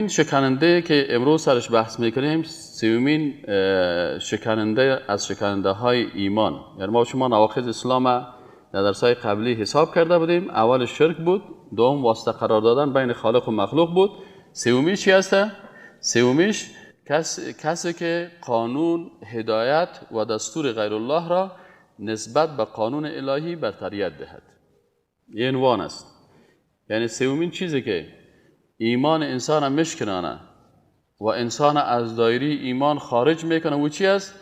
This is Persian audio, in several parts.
این شکننده که امروز سرش بحث میکنیم، سومین شکننده از شکننده های ایمان. یعنی ما شما نواقض اسلام در درس‌های قبلی حساب کرده بودیم. اول شرک بود، دوم واسطه قرار دادن بین خالق و مخلوق بود، سومیش چی هسته؟ سومیش کسی که قانون، هدایت و دستور غیر الله را نسبت به قانون الهی برتریت دهد. یه عنوان است. یعنی سومین چیزی که ایمان انسان مشکنانه و انسان از دایره ایمان خارج میکنه و چی است؟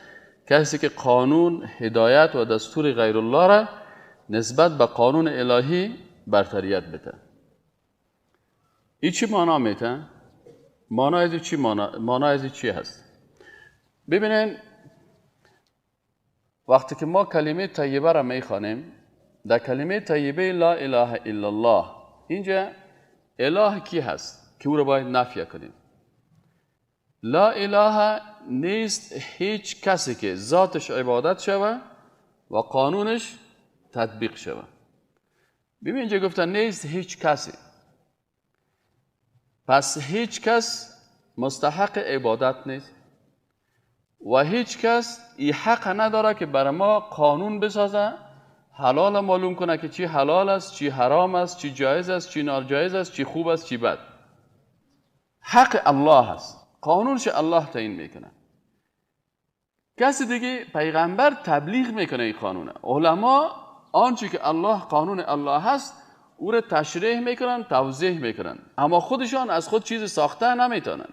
کسی که قانون، هدایت و دستور غیر الله را نسبت به قانون الهی برتریت بده. این چی معنا میته؟ معنا از چی معنا از چی هست؟ ببینین وقتی که ما کلمه طیبه را میخوانیم، در کلمه طیبه لا اله الا الله، اینجا اله کی هست که او را باید نفی کنیم؟ لا اله نیست هیچ کسی که ذاتش عبادت شوه و قانونش تطبیق شوه. ببین اینجا گفتن نیست هیچ کسی، پس هیچ کس مستحق عبادت نیست و هیچ کس ای حق نداره که بر ما قانون بسازه، حلال معلوم کنه که چی حلال است، چی حرام است، چی جایز است، چی ناجایز است، چی خوب است، چی بد. حق الله است، قانونش الله تعیین میکنه. کسی دیگه پیغمبر تبلیغ میکنه این قانونه. علما آنچه که الله، قانون الله هست، او را تشریح میکنن، توضیح میکنن، اما خودشان از خود چیز ساخته نمیتونن.